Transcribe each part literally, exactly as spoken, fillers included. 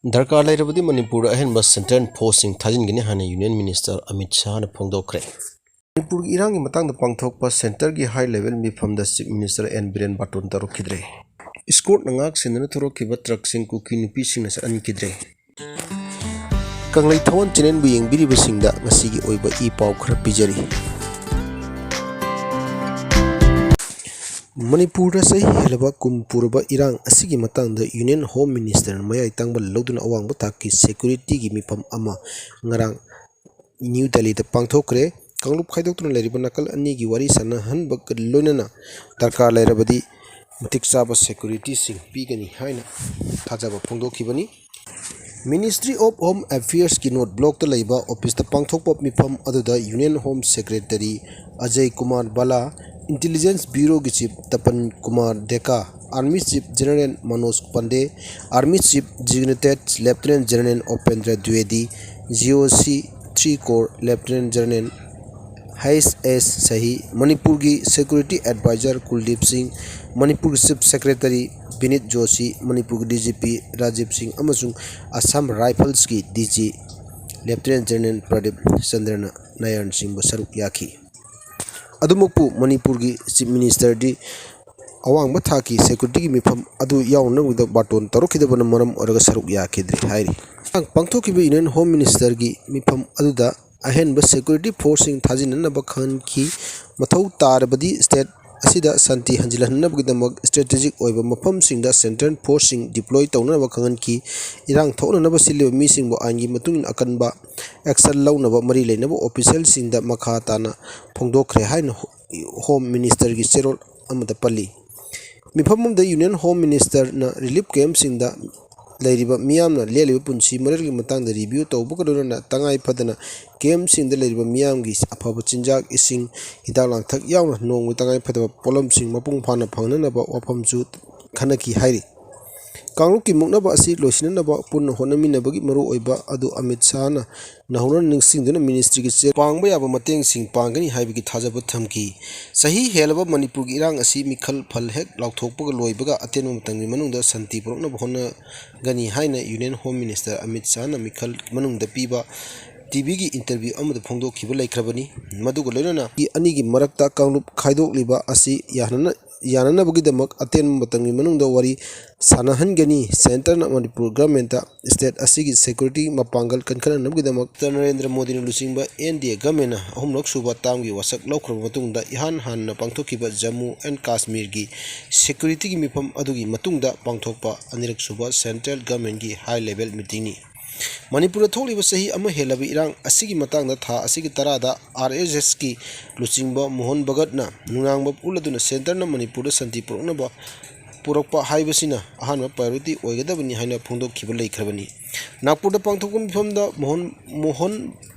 ꯗꯔꯀꯥꯔ ꯂꯩꯔꯕꯗꯤ ꯃꯅꯤꯄꯨꯔꯗ ꯑꯍꯦꯟꯕ ꯁꯦꯟꯇ꯭ꯔꯦꯜ ꯐꯣꯔꯁꯁꯤꯡ ꯊꯥꯖꯤꯟꯒꯅꯤ ꯍꯥꯏꯅ ꯌꯨꯅꯤꯌꯟ ꯃꯤꯅꯤꯁꯇꯔ ꯑꯃꯤꯠ ꯁꯥꯍꯅ ꯐꯣꯡꯗꯣꯛꯈ꯭ꯔꯦ꯫ ꯃꯅꯤꯄꯨꯔꯒꯤ ꯏꯔꯥꯡꯒꯤ ꯃꯇꯥꯡꯗ ꯄꯥꯡꯊꯣꯛꯄ ꯁꯦꯟꯇꯔꯒꯤ ꯍꯥꯏ ꯂꯦꯚꯦꯜ ꯃꯤꯐꯝꯗ ꯆꯤꯐ ꯃꯤꯅꯤꯁꯇꯔ ꯑꯦꯟ ꯕꯤꯔꯦꯟ ꯕꯥꯇꯣꯟ ꯇꯧꯔꯛꯈꯤꯗ꯭ꯔꯦ꯫ ꯏꯁꯀꯣꯔꯠꯅ ꯉꯥꯛ ꯁꯦꯟꯗꯨꯅ ꯊꯣꯔꯛꯈꯤꯕ ꯇ꯭ꯔꯛꯁꯤꯡ ꯀꯨꯀꯤ ꯅꯨꯄꯤꯁꯤꯡꯅ ꯆꯠꯍꯟꯈꯤꯗ꯭ꯔꯦ꯫ ꯀꯪꯂꯩ ꯊꯋꯥꯟ ꯆꯦꯅꯦꯜꯕꯨ ꯌꯦꯡꯕꯤꯔꯤꯕꯁꯤꯡꯗ ꯉꯁꯤꯒꯤ ꯑꯣꯏꯕ ꯏ ꯄꯥꯎ ꯈꯔ ꯄꯤꯖꯔꯤ꯫ ꯃꯅꯤꯄꯨꯔꯗ ꯆꯍꯤ ꯍꯦꯜꯂꯕ ꯀꯨꯝ ꯄꯨꯔꯕ ꯏꯔꯥꯡ ꯑꯁꯤꯒꯤ ꯃꯇꯥꯡꯗ ꯌꯨꯅꯤꯌꯟ ꯍꯣꯝ ꯃꯤꯅꯤꯁꯇꯔꯅ ꯃꯌꯥꯏ ꯇꯥꯡꯕ ꯂꯧꯗꯨꯅ ꯑꯋꯥꯡꯕ ꯊꯥꯛꯀꯤ ꯁꯦꯀ꯭ꯌꯨꯔꯤꯇꯤꯒꯤ ꯃꯤꯐꯝ ꯑꯃ ꯉꯔꯥꯡ ꯅ꯭ꯌꯨ ꯗꯦꯜꯂꯤꯗ ꯄꯥꯡꯊꯣꯛꯈ꯭ꯔꯦ꯫ ꯀꯥꯡꯂꯨꯞ ꯈꯥꯏꯗꯣꯛꯇꯨꯅ ꯂꯩꯔꯤꯕ ꯅꯥꯀꯜ ꯑꯅꯤꯒꯤ ꯋꯥꯔꯤ ꯁꯥꯟꯅꯍꯟꯕꯒ ꯂꯣꯏꯅꯅ ꯗꯔꯀꯥꯔ ꯂꯩꯔꯕꯗꯤ ꯃꯇꯤꯛ ꯆꯥꯕ ꯁꯦꯀ꯭ꯌꯨꯔꯤꯇꯤꯁꯤꯡ ꯄꯤꯒꯅꯤ ꯍꯥꯏꯅ ꯊꯥꯖꯕ ꯐꯣꯡꯗꯣꯛꯈꯤꯕꯅꯤ꯫ Ministry of Home Affairsꯀꯤ ꯅꯣꯔꯠ ꯕ꯭ꯂꯣꯛꯇ ꯂꯩꯕ ꯑꯣꯐꯤꯁꯇ ꯄꯥꯡꯊꯣꯛꯄ ꯃꯤꯐꯝ ꯑꯗꯨꯗ union home secretary Ajay Kumar Bhalla, intelligence ꯕ꯭ꯌꯨꯔꯣꯒꯤ chief Tapan Kumar Deka, army chief general Manoj Pande, army chief designate lieutenant general Upendra Dwivedi, G O C three corps lieutenant general H S Sahi, ꯃꯅꯤꯄꯨꯔꯒꯤ ꯁꯦꯀ꯭ꯌꯨꯔꯤꯇꯤ ꯑꯦꯗꯚꯥꯏꯖꯔ ꯀꯨꯜꯗꯤꯞ ꯁꯤꯡ, ꯃꯅꯤꯄꯨꯔꯒꯤ ꯆꯤꯐ ꯁꯦꯀ꯭ꯔꯦꯇꯔꯤ ꯕꯤꯅꯤꯠ ꯖꯣꯁꯤ, ꯃꯅꯤꯄꯨꯔꯒꯤ ꯗꯤ ꯖꯤ ꯄꯤ ꯔꯥꯖꯤꯕ ꯁꯤꯡ ꯑꯃꯁꯨꯡ Assam ꯔꯥꯏꯐꯜꯁꯀꯤ D G ꯂꯦꯐꯇꯤꯅꯦꯟ general Pradeep ꯆꯟꯗ꯭ꯔꯅ ꯅꯥꯌꯥꯔꯅꯆꯤꯡꯕ ꯁꯔꯨꯛ ꯌꯥꯈꯤ꯫ ꯑꯗꯨꯃꯛꯄꯨ ꯃꯅꯤꯄꯨꯔꯒꯤ ꯆꯤꯐ ꯃꯤꯅꯤꯁꯇꯔꯗꯤ ꯑꯋꯥꯡꯕ ꯊꯥꯛꯀꯤ ꯁꯦꯀ꯭ꯌꯨꯔꯤꯇꯤꯒꯤ ꯃꯤꯐꯝ ꯑꯗꯨ ꯌꯥꯎꯅꯅꯕꯒꯤꯗꯃꯛ ꯕꯥꯔꯇꯣꯟ ꯇꯧꯔꯛꯈꯤꯗꯕꯅ ꯃꯔꯝ ꯑꯣꯏꯔꯒ ꯁꯔꯨꯛ ꯌꯥꯈꯤꯗ꯭ꯔꯦ ꯍꯥꯏꯔꯤ꯫ ꯄꯥꯡꯊꯣꯛꯈꯤꯕ ꯌꯨꯅꯤꯌꯟ ꯍꯣꯝ ꯃꯤꯅꯤꯁꯇꯔꯒꯤ ꯃꯤꯐꯝ ꯑꯗꯨꯗ ꯑꯍꯦꯟꯕ ꯁꯦꯀ꯭ꯌꯨꯔꯤꯇꯤ ꯐꯣꯔꯁꯁꯤꯡ ꯊꯥꯖꯤꯟꯅꯅꯕ ꯈꯪꯍꯟꯈꯤ꯫ ꯃꯊꯧ ꯇꯥꯔꯕꯗꯤ ꯁ꯭ꯇꯦꯠ ꯑꯁꯤꯗ ꯁꯥꯟꯇꯤ ꯍꯟꯖꯤꯜꯍꯟꯅꯕꯒꯤꯗꯃꯛ ꯁ꯭ꯇ꯭ꯔꯦꯇꯦꯖꯤꯛ ꯑꯣꯏꯕ ꯃꯐꯝꯁꯤꯡꯗ ꯁꯦꯟꯇ꯭ꯔꯦꯜ ꯐꯣꯔꯁꯁꯤꯡ ꯗꯤꯄ꯭ꯂꯣꯏ ꯇꯧꯅꯅꯕ ꯈꯪꯍꯟꯈꯤ꯫ ꯏꯔꯥꯡ ꯊꯣꯛꯅꯅꯕ ꯁꯤꯜꯂꯤꯕ ꯃꯤꯁꯤꯡꯕꯨ ꯑꯥꯏꯟꯒꯤ ꯃꯇꯨꯡ ꯏꯟꯅ ꯑꯀꯟꯕ ꯑꯦꯛꯁꯟ ꯂꯧꯅꯕ ꯃꯔꯤ ꯂꯩꯅꯕ ꯑꯣꯐꯤꯁꯤꯌꯦꯜꯁꯤꯡꯗ ꯃꯈꯥ ꯇꯥꯅ ꯐꯣꯡꯗꯣꯛꯈ꯭ꯔꯦ ꯍꯥꯏꯅ ꯍꯣꯝ ꯃꯤꯅꯤꯁꯇꯔꯒꯤ ꯆꯦꯔꯣꯜ ꯑꯃꯗ ꯄꯜꯂꯤ꯫ ꯃꯤꯐꯝ ꯑꯃꯗ ꯌꯨꯅꯤꯌꯟ ꯍꯣꯝ ꯃꯤꯅꯤꯁꯇꯔꯅ ꯔꯤꯂꯤꯐ ꯀꯦꯝꯞꯁꯤꯡꯗ ꯂꯩꯔꯤꯕ ꯃꯤꯌꯥꯝꯅ ꯂꯦꯜꯂꯤꯕ ꯄꯨꯟꯁꯤ ꯃꯔꯦꯜꯒꯤ ꯃꯇꯥꯡꯗ ꯔꯤꯚ꯭ꯌꯨ ꯇꯧꯕꯒ ꯂꯣꯏꯅꯅ ꯇꯉꯥꯏ ꯐꯗꯅ ꯀꯦꯝꯞꯁꯤꯡꯗ ꯂꯩꯔꯤꯕ ꯃꯤꯌꯥꯝꯒꯤ ꯑꯐꯕ ꯆꯤꯟꯖꯥꯛ, ꯏꯁꯤꯡ, ꯍꯤꯗꯥꯛ ꯂꯥꯡꯊꯛ ꯌꯥꯎꯅ ꯅꯣꯡꯃꯒꯤ ꯇꯉꯥꯏ ꯐꯗꯕ ꯄꯣꯠꯂꯝꯁꯤꯡ ꯃꯄꯨꯡ ꯐꯥꯅ ꯐꯪꯅꯅꯕ ꯋꯥꯐꯝꯁꯨ ꯈꯟꯅꯈꯤ ꯍꯥꯏꯔꯤ꯫ ꯀꯥꯡꯂꯨꯞꯀꯤ ꯃꯨꯛꯅꯕ ꯑꯁꯤ ꯂꯣꯏꯁꯤꯟꯅꯅꯕ ꯄꯨꯟꯅ ꯍꯣꯠꯅꯃꯤꯟꯅꯕꯒꯤ ꯃꯔꯨꯑꯣꯏꯕ ꯑꯗꯨ ꯑꯃꯤꯠ ꯁꯥꯍꯅ ꯅꯧꯍꯧꯅꯅ ꯅꯤꯡꯁꯤꯡꯗꯨꯅ ministryꯒꯤ ꯆꯦ ꯄꯥꯡꯕ ꯌꯥꯕ ꯃꯇꯦꯡꯁꯤꯡ ꯄꯥꯡꯒꯅꯤ ꯍꯥꯏꯕꯒꯤ ꯊꯥꯖꯕ ꯊꯝꯈꯤ꯫ ꯆꯍꯤ ꯍꯦꯜꯂꯕ ꯃꯅꯤꯄꯨꯔꯒꯤ ꯏꯔꯥꯡ ꯑꯁꯤ ꯃꯤꯈꯜ ꯐꯜ ꯍꯦꯛ ꯂꯥꯎꯊꯣꯛꯄꯒ ꯂꯣꯏꯕꯒ ꯑꯇꯦꯟꯕ ꯃꯇꯝꯒꯤ ꯃꯅꯨꯡꯗ ꯁꯥꯟꯇꯤ ꯄꯨꯔꯛꯅꯕ ꯍꯣꯠꯅꯒꯅꯤ ꯍꯥꯏꯅ Union Home Minister ꯑꯃꯤꯠ ꯁꯥꯍꯅ ꯃꯤꯈꯜ ꯃꯅꯨꯡꯗ ꯄꯤꯕ TVꯒꯤ interview ꯑꯃꯗ ꯐꯣꯡꯗꯣꯛꯈꯤꯕ ꯂꯩꯈ꯭ꯔꯕꯅꯤ꯫ ꯃꯗꯨꯒ ꯂꯣꯏꯅꯅ ꯑꯅꯤꯒꯤ ꯃꯔꯛꯇ ꯀꯥꯡꯂꯨꯞ ꯈꯥꯏꯗꯣꯛꯂꯤꯕ ꯑꯁꯤ ꯌꯥꯅꯅ-, ꯌꯥꯅꯅꯕꯒꯤꯗꯃꯛ ꯑꯇꯦꯟꯕ ꯃꯇꯝꯒꯤ ꯃꯅꯨꯡꯗ ꯋꯥꯔꯤ ꯁꯥꯟꯅꯍꯟꯒꯅꯤ꯫ Centreꯅ ꯃꯅꯤꯄꯨꯔ governmentꯇ state ꯑꯁꯤꯒꯤ security ꯃꯄꯥꯡꯒꯜ ꯀꯟꯈꯠꯅꯅꯕꯒꯤꯗꯃꯛ ꯅꯔꯦꯟꯗ꯭ꯔ ꯃꯣꯗꯤꯅ ꯂꯨꯆꯤꯡꯕ NDA governmentꯅ ꯑꯍꯨꯝꯂꯛ ꯁꯨꯕ termꯒꯤ ꯋꯥꯁꯛ ꯂꯧꯈ꯭ꯔꯕ ꯃꯇꯨꯡꯗ ꯏꯍꯥꯟ ꯍꯥꯟꯅ ꯄꯥꯡꯊꯣꯛꯈꯤꯕ ꯖꯝꯃꯨ and ꯀꯥꯁꯃꯤꯔꯒꯤ securityꯒꯤ ꯃꯤꯐꯝ ꯑꯗꯨꯒꯤ ꯃꯇꯨꯡꯗ ꯄꯥꯡꯊꯣꯛꯄ ꯑꯅꯤꯔꯛ ꯁꯨꯕ central governmentꯀꯤ high level meetingꯅꯤ꯫ ꯃꯅꯤꯄꯨꯔꯗ ꯊꯣꯛꯂꯤꯕ ꯆꯍꯤ ꯑꯃ ꯍꯦꯜꯂꯕ ꯏꯔꯥꯡ ꯑꯁꯤꯒꯤ ꯃꯇꯥꯡꯗ ꯊꯥ ꯑꯁꯤꯒꯤ ꯇꯔꯥꯗ RSSꯀꯤ ꯂꯨꯆꯤꯡꯕ ꯃꯣꯍꯟ ꯚꯒꯠꯅ ꯅꯨꯡꯅꯥꯡꯕ ꯎꯠꯂꯗꯨꯅ centreꯅ ꯃꯅꯤꯄꯨꯔꯗ ꯁꯥꯟꯇꯤ ꯄꯨꯔꯛꯅꯕ, ꯄꯨꯔꯛꯄ ꯍꯥꯏꯕꯁꯤꯅ ꯑꯍꯥꯟꯕ priority ꯑꯣꯏꯒꯗꯕꯅꯤ ꯍꯥꯏꯅ ꯐꯣꯡꯗꯣꯛꯈꯤꯕ ꯂꯩꯈ꯭ꯔꯕꯅꯤ꯫ ꯅꯥꯒꯄꯨꯔꯗ ꯄꯥꯡꯊꯣꯛꯄ ꯃꯤꯐꯝꯗ ꯃꯣꯍꯟ, ꯃꯣꯍꯟ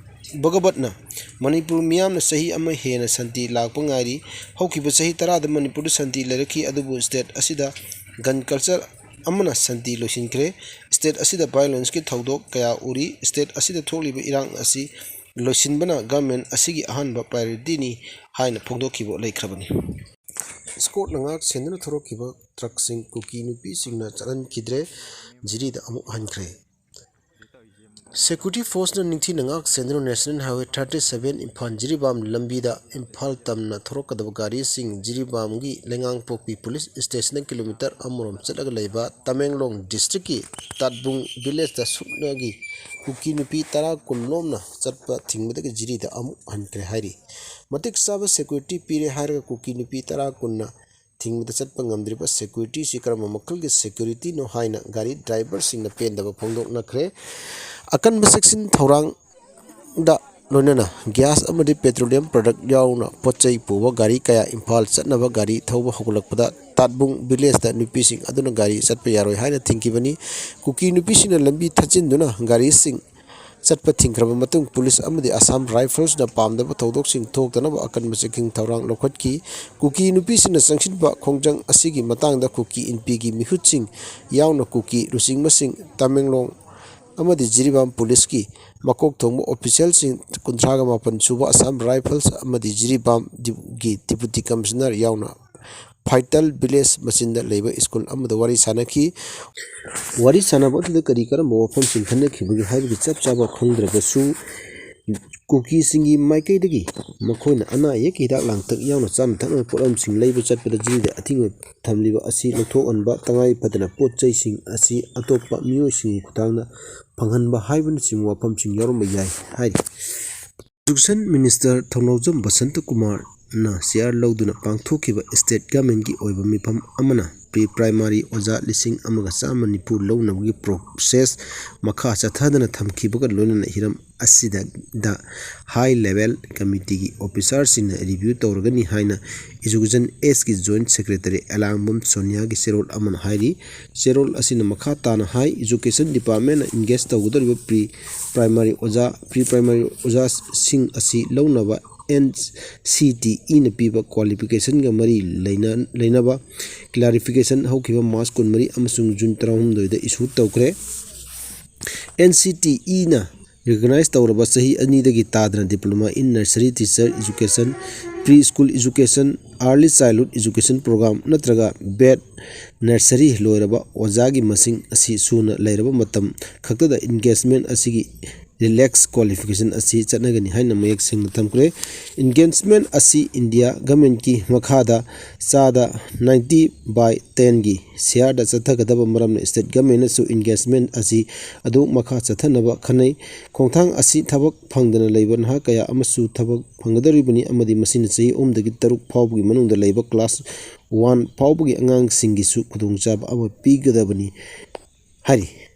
ꯚꯒꯕꯠꯅ ꯃꯅꯤꯄꯨꯔ ꯃꯤꯌꯥꯝꯅ ꯆꯍꯤ ꯑꯃ ꯍꯦꯟꯅ ꯁꯥꯟꯇꯤ ꯂꯥꯛꯄ ꯉꯥꯏꯔꯤ꯫ ꯍꯧꯈꯤꯕ ꯆꯍꯤ ꯇꯔꯥꯗ ꯃꯅꯤꯄꯨꯔꯗ ꯁꯥꯟꯇꯤ ꯂꯩꯔꯛꯈꯤ, ꯑꯗꯨꯕꯨ state ꯑꯁꯤꯗ gun culture ꯑꯃꯅ ꯁꯥꯟꯇꯤ ꯂꯣꯏꯁꯤꯟꯈ꯭ꯔꯦ꯫ State ꯑꯁꯤꯗ violenceꯀꯤ ꯊꯧꯗꯣꯛ ꯀꯌꯥ ꯎꯔꯤ꯫ State ꯑꯁꯤꯗ ꯊꯣꯛꯂꯤꯕ ꯏꯔꯥꯡ ꯑꯁꯤ ꯂꯣꯏꯁꯤꯟꯕꯅ government ꯑꯁꯤꯒꯤ ꯑꯍꯥꯟꯕ priorityꯅꯤ ꯍꯥꯏꯅ ꯐꯣꯡꯗꯣꯛꯈꯤꯕ ꯂꯩꯈ꯭ꯔꯕꯅꯤ꯫ Escortꯅ ꯉꯥꯛ ꯁꯦꯟꯗꯨꯅ ꯊꯣꯔꯛꯈꯤꯕ truckꯁꯤꯡ ꯀꯨꯀꯤ ꯅꯨꯄꯤꯁꯤꯡꯅ ꯆꯠꯍꯟꯈꯤꯗ꯭ꯔꯦ, ꯖꯤꯔꯤꯗ ꯑꯃꯨꯛ ꯍꯟꯈ꯭ꯔꯦ꯫ Security forceꯅ ꯅꯤꯡꯊꯤꯅ ꯉꯥꯛ ꯁꯦꯟꯗꯨꯅ National Highway thirty seven Imphal Jiribam ꯂꯝꯕꯤꯗ ꯏꯝꯐꯥꯜ ꯇꯝꯅ ꯊꯣꯔꯛꯀꯗꯕ ꯒꯥꯔꯤꯁꯤꯡ ꯖꯤꯔꯤꯕꯥꯝꯒꯤ ꯂꯩꯉꯥꯡꯄꯣꯛꯄꯤ police stationꯗ kilometre ꯑꯃꯔꯣꯝ ꯆꯠꯂꯒ ꯂꯩꯕ ꯇꯃꯦꯡꯂꯣꯡ districtꯀꯤ ꯇꯥꯠꯕꯨꯡ villageꯇ ꯁꯨꯞꯅꯒꯤ ꯀꯨꯀꯤ ꯅꯨꯄꯤ ꯇꯔꯥ ꯀꯨꯟ ꯂꯣꯝꯅ ꯆꯠꯄ ꯊꯤꯡꯕꯗꯒꯤ ꯖꯤꯔꯤꯗ ꯑꯃꯨꯛ ꯍꯟꯈ꯭ꯔꯦ ꯍꯥꯏꯔꯤ꯫ ꯃꯇꯤꯛ ꯆꯥꯕ security ꯄꯤꯔꯦ ꯍꯥꯏꯔꯒ ꯀꯨꯀꯤ ꯅꯨꯄꯤ ꯇꯔꯥ ꯀꯨꯟꯅ ꯊꯤꯡꯕꯗ ꯆꯠꯄ ꯉꯝꯗ꯭ꯔꯤꯕ securityꯁꯤ ꯀꯔꯝꯕ ꯃꯈꯜꯒꯤ securityꯅꯣ ꯍꯥꯏꯅ ꯒꯥꯔꯤ driverꯁꯤꯡꯅ ꯄꯦꯟꯗꯕ ꯐꯣꯡꯗꯣꯛꯅꯈ꯭ꯔꯦ꯫ ꯑꯀꯟꯕ ꯆꯦꯛꯁꯤꯟ ꯊꯧꯔꯥꯡꯗ ꯂꯣꯏꯅꯅ gas ꯑꯃꯗꯤ petroleum product ꯌꯥꯎꯅ ꯄꯣꯠ ꯆꯩ ꯄꯨꯕ ꯒꯥꯔꯤ ꯀꯌꯥ ꯏꯝꯐꯥꯜ ꯆꯠꯅꯕ ꯒꯥꯔꯤ ꯊꯧꯕ ꯍꯧꯒꯠꯂꯛꯄꯗ ꯇꯥꯠꯕꯨꯡ villageꯇ ꯅꯨꯄꯤꯁꯤꯡ ꯑꯗꯨꯅ ꯒꯥꯔꯤ ꯆꯠꯄ ꯌꯥꯔꯣꯏ ꯍꯥꯏꯅ ꯊꯤꯡꯈꯤꯕꯅꯤ꯫ ꯀꯨꯀꯤ ꯅꯨꯄꯤꯁꯤꯡꯅ ꯂꯝꯕꯤ ꯊꯠꯆꯤꯟꯗꯨꯅ ꯒꯥꯔꯤꯁꯤꯡ ꯆꯠꯄ ꯊꯤꯡꯈ꯭ꯔꯕ ꯃꯇꯨꯡ ꯄꯨꯂꯤꯁ ꯑꯃꯗꯤ ꯑꯁꯥꯝ ꯔꯥꯏꯐꯜꯁꯅ ꯄꯥꯝꯗꯕ ꯊꯧꯗꯣꯛꯁꯤꯡ ꯊꯣꯛꯇꯅꯕ ꯑꯀꯟꯕ ꯆꯦꯛꯁꯤꯟ ꯊꯧꯔꯥꯡ ꯂꯧꯈꯠꯈꯤ꯫ ꯀꯨꯀꯤ ꯅꯨꯄꯤꯁꯤꯡꯅ ꯆꯪꯁꯤꯟꯕ ꯈꯣꯡꯖꯪ ꯑꯁꯤꯒꯤ ꯃꯇꯥꯡꯗ ꯀꯨꯀꯤ ꯏꯟꯄꯤꯒꯤ ꯃꯤꯍꯨꯠꯁꯤꯡ ꯌꯥꯎꯅ ꯀꯨꯀꯤ ꯂꯨꯆꯤꯡꯕꯁꯤꯡ, ꯇꯃꯦꯡꯂꯣꯡ ꯑꯃꯗꯤ ꯖꯤꯔꯤꯕꯥꯝ ꯄꯨꯂꯤꯁꯀꯤ ꯃꯀꯣꯛ ꯊꯣꯡꯕ ꯑꯣꯐꯤꯁꯤꯌꯦꯜꯁꯤꯡ, ꯀꯨꯟꯊ꯭ꯔꯥꯒ ꯃꯥꯄꯟ ꯁꯨꯕ ꯑꯁꯥꯝ ꯔꯥꯏꯐꯜꯁ ꯑꯃꯗꯤ ꯖꯤꯔꯤꯕꯥꯝꯒꯤ ꯗꯤꯄꯨꯇꯤ ꯀꯃꯤꯁꯅꯔ ꯌꯥꯎꯅ ꯐꯥꯏꯇꯜ ꯚꯤꯂꯦꯖ ꯃꯆꯤꯟꯗ ꯂꯩꯕ ꯁ꯭ꯀꯨꯜ ꯑꯃꯗ ꯋꯥꯔꯤ ꯁꯥꯅꯈꯤ꯫ ꯋꯥꯔꯤ ꯁꯥꯅꯕ ꯑꯗꯨꯗ ꯀꯔꯤ ꯀꯔꯝꯕ ꯋꯥꯐꯝꯁꯤꯡ ꯈꯟꯅꯈꯤꯕꯒꯦ ꯍꯥꯏꯕꯒꯤ ꯆꯞ ꯆꯥꯕ ꯈꯪꯗ꯭ꯔꯕꯁꯨ, ꯀꯨꯀꯤꯁꯤꯡꯒꯤ ꯃꯥꯏꯀꯩꯗꯒꯤ ꯃꯈꯣꯏꯅ ꯑꯅꯥ ꯑꯌꯦꯛꯀꯤ ꯍꯤꯗꯥꯛ ꯂꯥꯡꯊꯛ ꯌꯥꯎꯅ ꯆꯥꯅ ꯊꯛꯅꯕ ꯄꯣꯠꯂꯝꯁꯤꯡ ꯂꯩꯕ ꯆꯠꯄꯗ ꯖꯤꯔꯤꯗ ꯑꯊꯤꯡꯕ ꯊꯝꯂꯤꯕ ꯑꯁꯤ ꯂꯧꯊꯣꯛꯍꯟꯕ, ꯇꯉꯥꯏ ꯐꯗꯅ ꯄꯣꯠ ꯆꯩꯁꯤꯡ ꯑꯁꯤ ꯑꯇꯣꯞꯄ ꯃꯤꯑꯣꯏꯁꯤꯡꯒꯤ ꯈꯨꯠꯊꯥꯡꯗ ꯐꯪꯍꯟꯕ ꯍꯥꯏꯕꯅꯆꯤꯡꯕ ꯋꯥꯐꯝꯁꯤꯡ ꯌꯥꯎꯔꯝꯕ ꯌꯥꯏ ꯍꯥꯏꯔꯤ꯫ ꯏꯖꯨꯀꯦꯁꯟ ꯃꯤꯅꯤꯁꯇꯔ ꯊꯧꯅꯥꯎꯖꯝ ꯕꯁꯟꯇ ꯀꯨꯃꯥꯔꯅ ꯆꯤꯌꯥꯔ ꯂꯧꯗꯨꯅ ꯄꯥꯡꯊꯣꯛꯈꯤꯕ ꯁ꯭ꯇꯦꯠ ꯒꯃꯦꯟꯒꯤ ꯑꯣꯏꯕ ꯃꯤꯐꯝ ꯑꯃꯅ ꯄ꯭ꯔꯤ ꯄ꯭ꯔꯥꯏꯃꯥꯔꯤ ꯑꯣꯖꯥ ꯂꯤꯁꯤꯡ ꯑꯃꯒ ꯆꯥꯝꯃ ꯅꯤꯐꯨ ꯂꯧꯅꯕꯒꯤ ꯄ꯭ꯔꯣꯁꯦꯁ ꯃꯈꯥ ꯆꯠꯊꯗꯅ ꯊꯝꯈꯤꯕꯒ ꯂꯣꯏꯅꯅ ꯍꯤꯔꯝ ꯑꯁꯤꯗ ꯍꯥꯏ ꯂꯦꯚꯦꯜ ꯀꯃꯤꯇꯤꯒꯤ ꯑꯣꯐꯤꯁꯥꯔꯁꯤꯡꯅ ꯔꯤꯚ꯭ꯌꯨ ꯇꯧꯔꯒꯅꯤ ꯍꯥꯏꯅ ꯏꯖꯨꯀꯦꯁꯟ ꯑꯦꯁꯀꯤ ꯖꯣꯏꯟꯠ ꯁꯦꯀ꯭ꯔꯦꯇꯔꯤ ꯑꯦꯂꯥꯡꯕꯝ ꯁꯣꯅꯤꯌꯥꯒꯤ ꯆꯦꯔꯣꯜ ꯑꯃꯅ ꯍꯥꯏꯔꯤ꯫ ꯆꯦꯔꯣꯜ ꯑꯁꯤꯅ ꯃꯈꯥ ꯇꯥꯅ ꯍꯥꯏ, ꯏꯖꯨꯀꯦꯁꯟ ꯗꯤꯄꯥꯔꯠꯃꯦꯟꯅ ꯏꯟꯒꯦꯖ ꯇꯧꯒꯗꯧꯔꯤꯕ ꯄ꯭ꯔꯤ ꯄ꯭ꯔꯥꯏꯃꯥꯔꯤ ꯑꯣꯖꯥ, ꯄ꯭ꯔꯤ ꯄ꯭ꯔꯥꯏꯃꯥꯔꯤ ꯑꯣꯖꯥꯁꯤꯡ ꯑꯁꯤ ꯂꯧꯅꯕ ꯑꯦꯟ ꯁꯤ ꯇꯤ ꯏꯅ ꯄꯤꯕ ꯀ꯭ꯋꯥꯂꯤꯐꯤꯀꯦꯁꯟꯒ ꯃꯔꯤ ꯂꯩꯅ-, ꯂꯩꯅꯕ ꯀ꯭ꯂꯥꯔꯤꯐꯤꯀꯦꯁꯟ ꯍꯧꯈꯤꯕ ꯃꯥꯔꯆ ꯀꯨꯟꯃꯔꯤ ꯑꯃꯁꯨꯡ ꯖꯨꯟ ꯇꯔꯥꯍꯨꯝꯗꯣꯏꯗ ꯏꯁꯨ ꯇꯧꯈ꯭ꯔꯦ꯫ ꯑꯦꯟ ꯁꯤ ꯇꯤ ꯏꯅ ꯔꯤꯀꯣꯒꯅꯥꯏꯖ ꯇꯧꯔꯕ ꯆꯍꯤ ꯑꯅꯤꯗꯒꯤ ꯇꯥꯗꯅ Diploma in Nursery Teacher Education, Pre School Education, Early Childhood Education Program ꯅꯠꯇ꯭ꯔꯒ ꯕꯦꯠ ꯅꯔꯁꯔꯤ ꯂꯣꯏꯔꯕ ꯑꯣꯖꯥꯒꯤ ꯃꯁꯤꯡ ꯑꯁꯤ ꯁꯨꯅ ꯂꯩꯔꯕ ꯃꯇꯝ ꯈꯛꯇꯗ ꯏꯟꯒꯦꯖꯃꯦꯟ ꯑꯁꯤꯒꯤ ꯔꯤꯂꯦꯛꯁ ꯀ꯭ꯋꯥꯂꯤꯐꯤꯀꯦꯁꯟ ꯑꯁꯤ ꯆꯠꯅꯒꯅꯤ ꯍꯥꯏꯅ ꯃꯌꯦꯛ ꯁꯦꯡꯅ ꯊꯝꯈ꯭ꯔꯦ꯫ ꯏꯟꯒꯦꯖꯃꯦꯟ ꯑꯁꯤ ꯏꯟꯗꯤꯌꯥ ꯒꯃꯦꯟꯀꯤ ꯃꯈꯥꯗ ꯆꯥꯗ ninety by tenꯒꯤ ꯁꯤꯌꯥꯔꯗ ꯆꯠꯊꯒꯗꯕ ꯃꯔꯝꯅ ꯁ꯭ꯇꯦꯠ ꯒꯃꯦꯟꯅꯁꯨ ꯏꯟꯒꯦꯖꯃꯦꯟ ꯑꯁꯤ ꯑꯗꯨ ꯃꯈꯥ ꯆꯠꯊꯅꯕ ꯈꯟꯅꯩ꯫ ꯈꯣꯡꯊꯥꯡ ꯑꯁꯤ ꯊꯕꯛ ꯐꯪꯗꯅ ꯂꯩꯕ ꯅꯍꯥ ꯀꯌꯥ ꯑꯃꯁꯨ ꯊꯕꯛ ꯐꯪꯒꯗꯧꯔꯤꯕꯅꯤ ꯑꯃꯗꯤ ꯃꯁꯤꯅ ꯆꯍꯤ ꯑꯍꯨꯝꯗꯒꯤ ꯇꯔꯨꯛ ꯐꯥꯎꯕꯒꯤ ꯃꯅꯨꯡꯗ ꯂꯩꯕ ꯀ꯭ꯂꯥꯁ ꯋꯥꯟ ꯐꯥꯎꯕꯒꯤ ꯑꯉꯥꯡꯁꯤꯡꯒꯤꯁꯨ ꯈꯨꯗꯣꯡꯆꯥꯕ ꯑꯃ ꯄꯤꯒꯗꯕꯅꯤ ꯍꯥꯏꯔꯤ꯫